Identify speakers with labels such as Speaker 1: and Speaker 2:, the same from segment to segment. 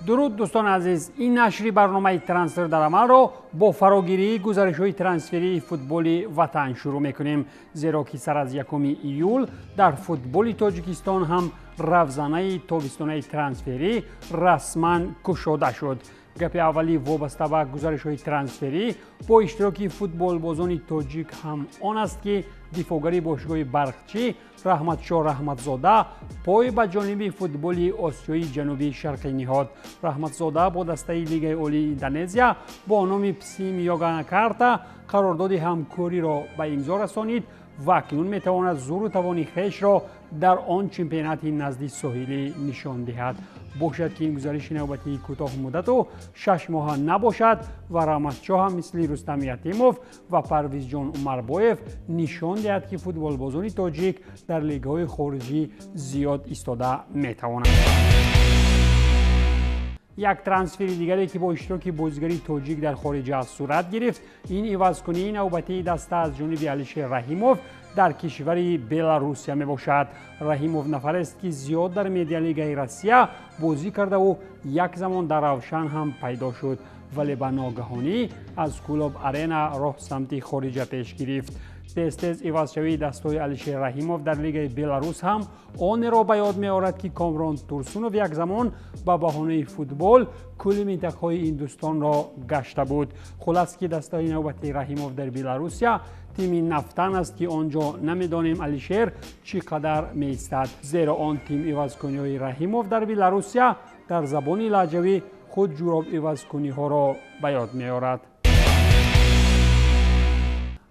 Speaker 1: Дуруд, дӯстони азиз. Ин нашри барномаи «Трансфер дар амалро» бо фарогирии гузаришҳои трансферии футболи ватан шурӯъ мекунем, зеро ки сар аз 1 июл дар футболи Тоҷикистон ҳам равзанаи тобистонаи трансферӣ расман кушода шуд. Гапи аввалӣ вобаста ба гузаришҳои трансферӣ бо иштироки футболбозони тоҷик ҳам он аст, ки дифоъгари бошгоҳи «Барқчӣ» Раҳматшоҳ Раҳматзода пой ба ҷониби футболи Осиёи Ҷанубии Шарқӣ ниҳод. Раҳматзода бо дастаи Лигаи Олии Индонезия бо номи «Псим Йогякарта» қарордоди ҳамкориро ба имзо расонид ва акнун метавонад зӯру тавони хешро дар он чемпионати назди соҳилӣ нишон диҳад. Бошад, ки ин гузариши навбатии кӯтоҳмуддату 6 моҳа набошад ва Раҳматшоҳ ҳам мисли Рустам Ятимов ва Парвизҷон Умарбоев нишон диҳад, ки футболбозони тоҷик дар лигаҳои хориҷӣ зиёд истода метавонанд. Як трансфери дигаре, ки бо иштироки бозигари тоҷик дар хориҷа сурат гирифт, ин ивазкунии навбатии даста аз ҷониби Алишер Раҳимов дар кишвари Беларусия мебошад. Раҳимов нафарест, ки зиёд дар медиалигаи Россия бозӣ кардаву як замон дар «Равшан» ҳам пайдо шуд, вале ба ногаҳонӣ аз «Кӯлоб Арена» роҳ самти хориҷа пеш гирифт. Тез-тез ивазшавии дастҳои Алишер Раҳимов дар лигаи Беларус ҳам онеро ба ёд меорад, ки Комрон Турсунов як замон ба баҳонаи футбол кулли минтақаҳои Ҳиндустонро гашта буд. Хулас, ки дастаи навбатии Раҳимов дар Беларусия тими «Нафтан» аст, ки он ҷо намедонем, Алишер чӣ қадар меистад, зеро он тим ивазкуниҳои Раҳимов дар Беларусия дар забони лаҳҷавӣ худ ҷуроб ивазкуниҳоро ба ёд меорад.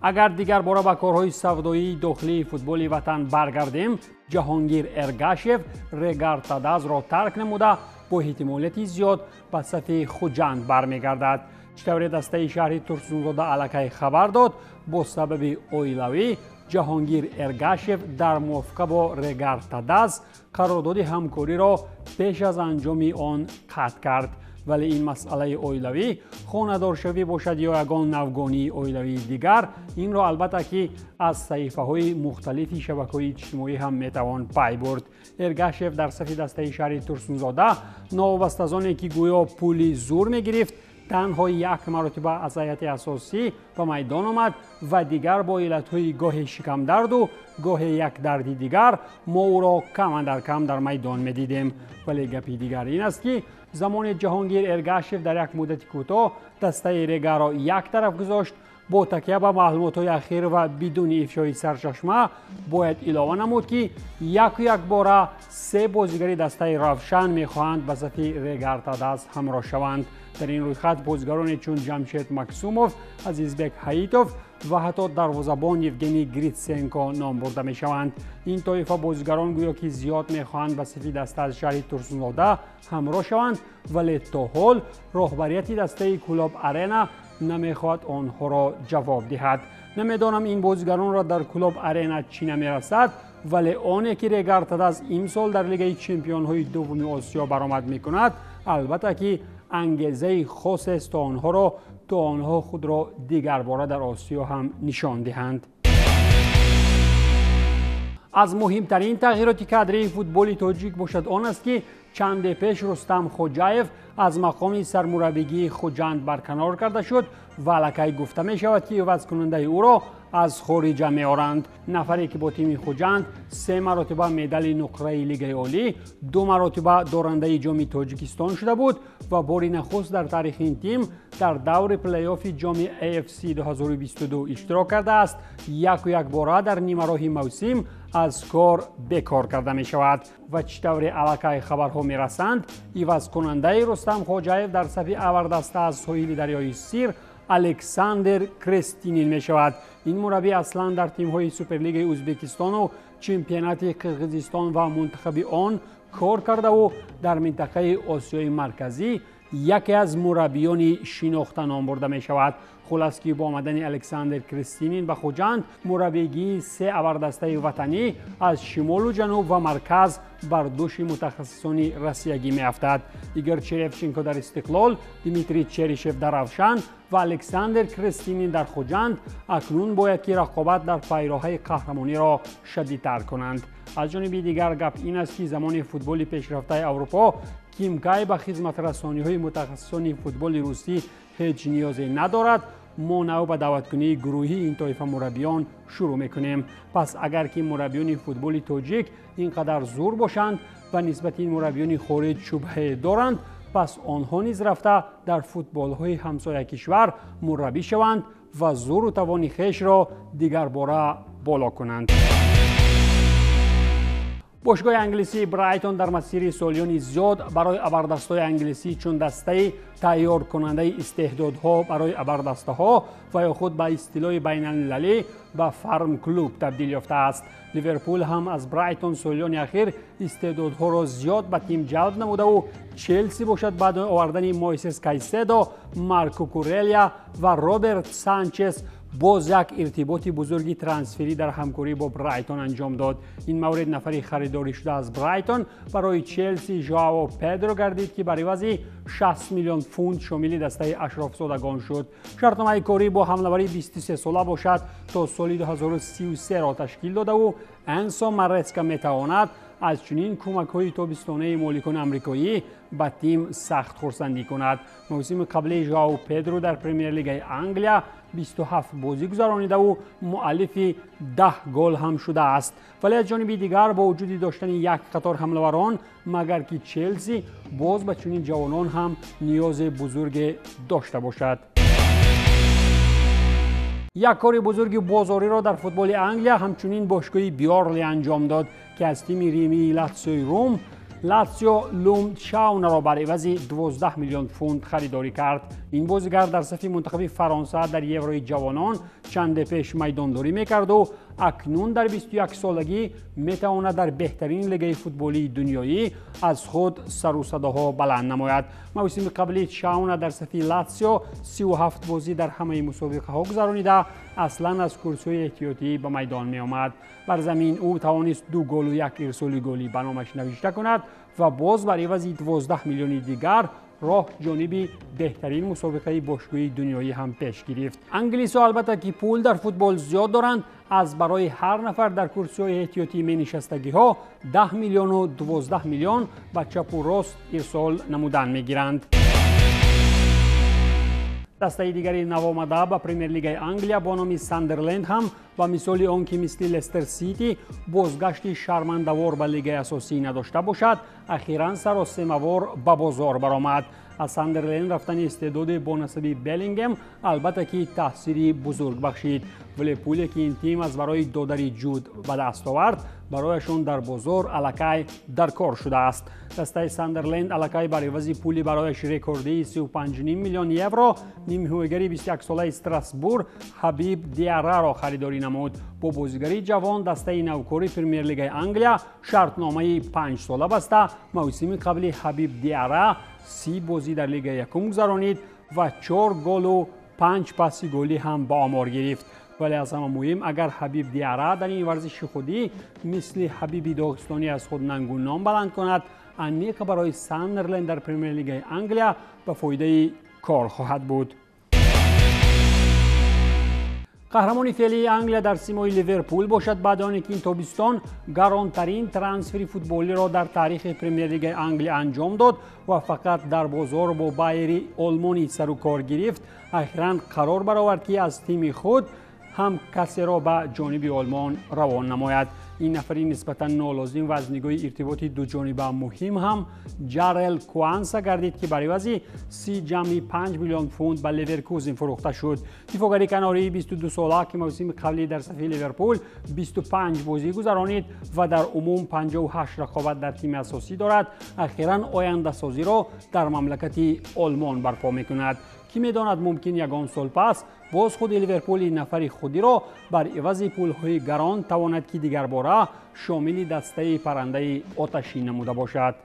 Speaker 1: Агар дигар бора ба корҳои савдоии дохилии футболи ватан баргардем, Ҷаҳонгир Эргашев «Регар Тадазро» тарк намуда, бо эҳтимолияти зиёд ба сафи «Хуҷанд» бармегардад. Чӣ тавре дастаи шаҳри Турсунзода аллакай хабар дод, бо сабаби оилавӣ Ҷаҳонгир Эргашев дар мувофиқа бо «Регар Тадаз» қарордоди ҳамкориро пеш аз анҷоми он қатъ кард. Вале ин масъалаи оилавӣ, хонадоршавӣ бошад ё ягон навгонии оилавии дигар, инро албатта ки аз саҳифаҳои мухталифи шабакаҳои иҷтимоӣ ҳам метавон пай бурд. Эргашев дар сафи дастаи шаҳри Турсунзода, новобаста аз оне ки гӯё пули зур мегирифт, танҳо як маротиба аз ҳайати асосӣ ба майдон омад ва дигар бо иллатҳои гоҳе шикамдарду гоҳе як дарди дигар мо ӯро кам андар кам дар майдон медидем. Вале гапи дигар ин аст, ки замоне Ҷаҳонгир Эргашев дар як муддати кӯтоҳ дастаи «Регаро» як тараф гузошт, бо такя ба маълумотҳои ахир ва бидуни ифшои сарчашма бояд илова намуд, ки яку якбора се бозигари дастаи «Равшан» мехоҳанд ба сафи «Регар Тадаз» ҳамроҳ шаванд. Дар ин рӯйхат бозигароне чун Ҷамшед Максумов, Азизбек Ҳаитов ва ҳатто дарвозабон Евгений Гритсенко ном бурда мешаванд. Ин тоифа бозигарон гӯё ки зиёд мехоҳанд ба сафи даста аз шаҳри Турсунзода ҳамроҳ шаванд, вале то ҳол роҳбарияти дастаи «Кӯлоб Арена» намехоҳад онҳоро ҷавоб диҳад. Намедонам, ин бозигаронро дар «Кӯлоб Арена» чӣ намерасад, вале оне ки «Регар Тадаз» имсол дар Лигаи чемпионҳои дуввуми Осиё баромад мекунад, албатта ки ангезаи хосест то онҳо худро дигарбора дар Осиё ҳам нишон диҳанд. Аз муҳимтарин тағйироти кадрии футболи тоҷик бошад он аст, ки чанде пеш Рустам Хоҷаев аз мақоми сармураббигии «Хуҷанд» барканор карда шуд ва аллакай гуфта мешавад, ки ивазкунандаи ӯро аз хориҷа меоранд. Нафаре, ки бо тими «Хуҷанд» се маротиба медали нуқраи Лигаи Олӣ, ду маротиба дорандаи Ҷоми Тоҷикистон шуда буд ва бори нахуст дар таърихи ин тим дар даври плейофи ҷоми AFC 2022 иштирок кардааст, яку якбора дар нимароҳи мавсим аз кор бекор карда мешавад. Ва чӣ тавре аллакай хабарҳо мерасанд, ивазкунандаи Рустам Хоҷаев дар сафи авардаста аз соҳили дарёи Сир Александр Крестинин мешавад. Ин мураббӣ аслан дар тимҳои Суперлигаи Ӯзбекистону чемпионати Қирғизистон ва мунтахаби он кор кардаву дар минтақаи Осиёи Марказӣ яке аз мураббиёни шинохта ном бурда мешавад. Хулас, ки бо омадани Александр Кристинин ба Хуҷанд мураббигии се абардастаи ватанӣ аз шимолу ҷануб ва марказ бар дӯши мутахассисони россиягӣ меафтад. Игор Черевченко дар «Истиқлол», Дмитрий Черишев дар «Равшан» ва Александр Кристинин дар Хуҷанд акнун бояд ки рақобат дар пайроҳаи қаҳрамониро шадидтар кунанд. Аз ҷониби дигар, гап ин аст, ки замони футболи пешрафтаи Аврупо Кимкай ба хизматрасониҳои мутахассисони футболи русӣ ҳеҷ ниёзе надорад, мо нав ба даъваткунии гурӯҳии ин тоифа мураббиён шурӯъ мекунем. Пас агар ки мураббиёни футболи тоҷик ин қадар зур бошанд ва нисбати ин мураббиёни хориҷ шубҳае доранд, пас онҳо низ рафта дар футболҳои ҳамсоя кишвар мураббӣ шаванд ва зуру тавони хешро дигарбора боло кунанд. Бошгоҳи англисии Брайтон дар масири солиёни зиёд барои абардастҳои англисӣ чун дастаи тайёркунандаи истеъдодҳо барои абардастаҳо ва ё худ ба истилоҳи байналмилалӣ ба фарм-клуб табдил ёфтааст. Ливерпул ҳам аз Брайтон солиёни ахир истеъдодҳоро зиёд ба тим ҷалб намудаву Челси бошад баъд овардани Мойсес Кайседо, Марк Кукурелия ва Роберт Санчес боз як иртиботи бузурги трансферӣ дар ҳамкорӣ бо Брайтон анҷом дод. Ин маврид нафари харидорӣ шуда аз Брайтон барои Челси Жоао Педро гардид, ки бар ивази 60 миллион фунт шомили дастаи ашрофзодагон шуд. Шартномаи корӣ бо ҳамлавари 23сола бошад то соли 2033-ро ташкил додаву Энсо Мареска метавонад аз чунин кӯмакҳои тобистонаи моликони амрикоӣ ба тим сахт хурсандӣ кунад. Мавсими қаблии Жоао Педро дар Премер-лигаи Англия 27 бозӣ гузаронидаву муаллифи 10 гол ҳам шудааст. Вале аз ҷониби дигар бо вуҷуди доштани як қатор ҳамлаварон, магар ки Челси боз ба чунин ҷавонон ҳам ниёзи бузурге дошта бошад. Як кори бузурги бозориро дар футболи Англия ҳамчунин бошгоҳи Бёрли анҷом дод, ки аз тими римии Латсиои Рум Латсио Лум Чаунаро бар ивази 12 миллион фунт харидорӣ кард. Ин бозигар дар сафи мунтахаби Фаронса дар Еврои ҷавонон чанде пеш майдондорӣ мекарду акнун дар 21солагӣ метавонад дар беҳтарин лигаи футболии дунёӣ аз худ сару садоҳо баланд намояд. Мавсими қабли Чауна дар сафи Латсио 37 бозӣ дар ҳамаи мусобиқаҳо гузаронида, аслан аз курсиҳои эҳтиётӣ ба майдон меомад. Бар замин ӯ тавонист 2 голу 1 ирсоли голӣ ба номаш навишта кунад ва боз бар ивази 12 миллиони дигар роҳ ҷониби беҳтарин мусобиқаи бошгоҳии дунёӣ ҳам пеш гирифт. Англисҳо албатта ки пул дар футбол зиёд доранд, аз барои ҳар нафар дар курсиҳои эҳтиётӣ менишастагиҳо 10 миллиону 12 миллион ба чапу рост ирсол намудан мегиранд. Дастаи дигари навомада ба Премер-лигаи Англия бо номи Сандерленд ҳам ба мисоли он ки мисли Лестер Сити бозгашти шармандавор ба лигаи асосӣ надошта бошад, ахиран саросемавор ба бозор баромад. Аз Сандерленд рафтани истеъдоди бо насаби Беллингем албатта ки таъсири бузург бахшид, вале пуле ки ин тим аз барои додари Ҷуд ба даст овард барояшон дар бозор аллакай дар кор шудааст. Дастаи Сандерленд аллакай бар ивази пули барояш рекордии 35,5 миллион евро нимҳимоягари 21солаи Страсбур Ҳабиб Диараро харидорӣ намуд. Бо бозигари ҷавон дастаи навкори Премер-лигаи Англия шартномаи 5сола баста. Мавсими қабли Ҳабиб Диара 30 бозӣ дар лигаи якум гузаронид ва 4 голу 5 паси голӣ ҳам ба омор гирифт. Вале аз ҳама муҳим, агар Ҳабиб Диара дар ин варзиши худӣ мисли Ҳабиби доғистонӣ аз худ нангу ном баланд кунад, аниқ барои Сандерленд дар Премер-лигаи Англия ба фоидаи кор хоҳад буд. Қаҳрамони феълии Англия дар симои Ливерпул бошад, баъди оне ки ин тобистон гаронтарин трансфери футболиро дар таърихи Премер-лигаи Англия анҷом дод ва фақат дар бозор бо Байери олмонӣ сару кор гирифт, ахиран қарор баровард ки аз тими худ ҳам касеро ба ҷониби Олмон равон намояд. Ин нафари нисбатан нолозим ва аз нигоҳи иртиботи дуҷониба муҳим ҳам Ҷарел Куанса гардид, ки бар ивази 30,5 миллион фунт ба Леверкузен фурӯхта шуд. Дифоъгари канории 22сола, ки мавсими қаблӣ дар сафи Ливерпул 25 бозӣ гузаронид ва дар умум 58 рақобат дар тими асосӣ дорад, ахиран ояндасозиро дар мамлакати Олмон барпо мекунад. Ки медонад, мумкин ягон сол пас боз худи Ливерпул ин нафари худиро бар ивази пулҳои гарон тавонад, ки дигарбора шомили дастаи паррандаи оташин намуда бошад.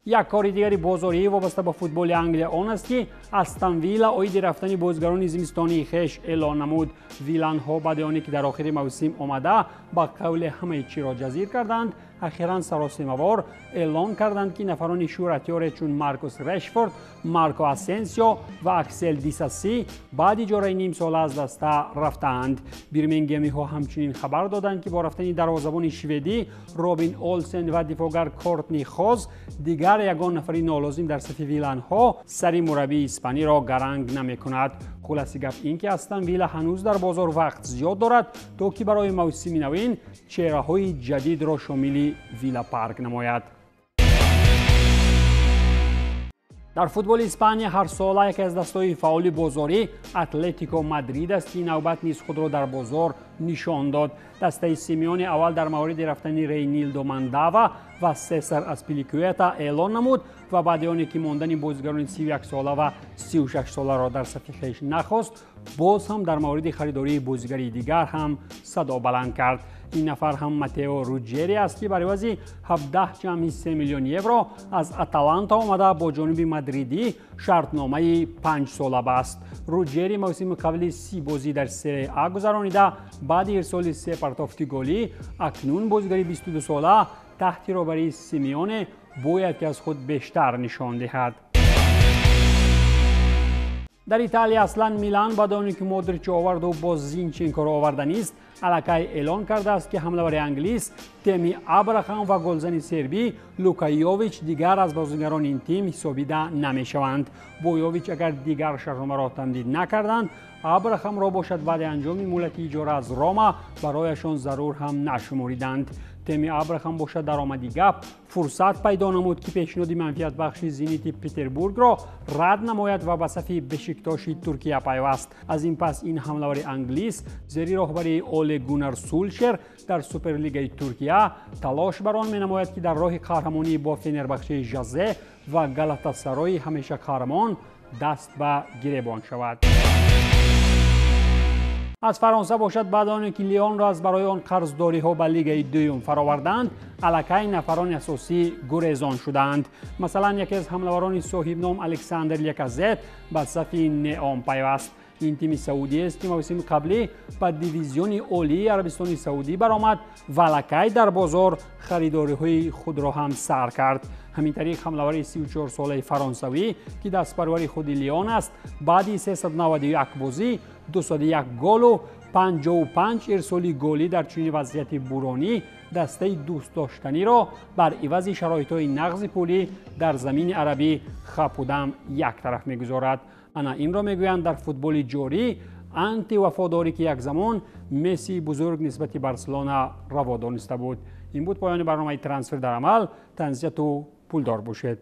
Speaker 1: Як кори дигари бозорӣ вобаста ба футболи Англия он аст, ки Астон Вилла оиди рафтани бозигарони зимистонии хеш эълон намуд. Виланҳо баъди оне ки дар охири мавсим омада ба қавли ҳамаи чиро ҷазир карданд, Ахиран саросимавор эълон карданд, ки нафарони шӯҳратёре чун Маркус Решфорд, Марко Асенсио ва Аксел Дисаси баъди иҷораи нимсола аз даста рафтаанд. Бирмингемиҳо ҳамчунин хабар доданд, ки бо рафтани дарвозабони шведӣ Робин Олсен ва дифоъгар Кортни Хоз дигар ягон нафари нолозим дар сафи виланҳо сари мураббии испаниро гаранг намекунад. Хулоси гап ин ки Астон Вилла ҳанӯз дар бозор вақт зиёд дорад, то ки барои мавсими навин чеҳраҳои ҷадидро шомили Вилла Парк намояд. Дар футболи Испания ҳарсола яке аз дастҳои фаъоли бозорӣ Атлетико Мадрид аст, ки навбат низ худро дар бозор нишон дод. Дастаи Симеоне аввал дар мавриди рафтани Рейнилдо Мандава ва Сесар Аспиликуэта эълон намуд ва баъди оне ки мондани бозигарони 31-сола ва 36-соларо дар сафи хеш нахост, боз ҳам дар мавриди харидории бозигари дигар ҳам садо баланд кард. Ин нафар ҳам Матео Руҷери аст, ки бар ивази 17,3 миллион евро аз Аталанта омада бо ҷониби мадридӣ шартномаи 5-сола баст. Руҷери мавсими қабли 30 бозӣ дар Серия А гузаронида, баъди ирсоли 3 партофти голӣ акнун бозигари 22-сола таҳти роҳбарии Симеоне бояд ки аз худ бештар нишон диҳад. Дар Италия аслан Милан баъд оне ки Модричо оварду бо Зинченкоро оварданист, аллакай эълон кардааст, ки ҳамлавари англис Теми Абрахам ва голзани сербӣ Лука Йович дигар аз бозигарони ин тим ҳисобида намешаванд. Бо Йович агар дигар шартномаро тамдид накарданд, Абрахамро бошад баъди анҷоми муҳлати иҷора аз Рома барояшон зарур ҳам нашумориданд. Теми Абрахам бошад дар омади гап фурсат пайдо намуд, ки пешниҳоди манфиатбахши Зенити Петербургро рад намояд ва ба сафи Бешиктоши Туркия пайваст. Аз ин пас ин ҳамлавари англис зери роҳбарии Оле Гунар Сулшер дар Суперлигаи Туркия талош бар он менамояд, ки дар роҳи қаҳрамонӣ бо Фенербахчаи Жазе ва Галатасарои ҳамеша қаҳрамон даст ба гиребон шавад. Аз Фаронса бошад баъд оне ки Леонро аз барои он қарздориҳо ба лигаи дуюм фароварданд, аллакай нафарони асосӣ гурезон шудаанд. Масалан, яке аз ҳамлаварони соҳибном Александр Ляказет ба сафи Неом пайваст. Ин тими саудиест, ки мавсими қаблӣ ба дивизиони олии Арабистони Саудӣ баромад ва аллакай дар бозор харидориҳои худро ҳам сар кард. Ҳамин тариқ ҳамлавари 34-солаи фаронсавӣ, ки дастпарвари худи Леон аст, баъди 391 бозӣ 201 голу 55 ирсоли голӣ дар чунин вазъияти буронӣ дастаи дӯстдоштаниро бар ивази шароитҳои нағзи пулӣ дар замини арабӣ хапудам як тараф мегузорад. Ана инро мегӯянд дар футболи ҷорӣ антивафодорӣ, ки як замон Мессии бузург нисбати Барселона раво дониста буд. Ин буд поёни барномаи Трансфер дар амал. Танзияту пулдор бошед.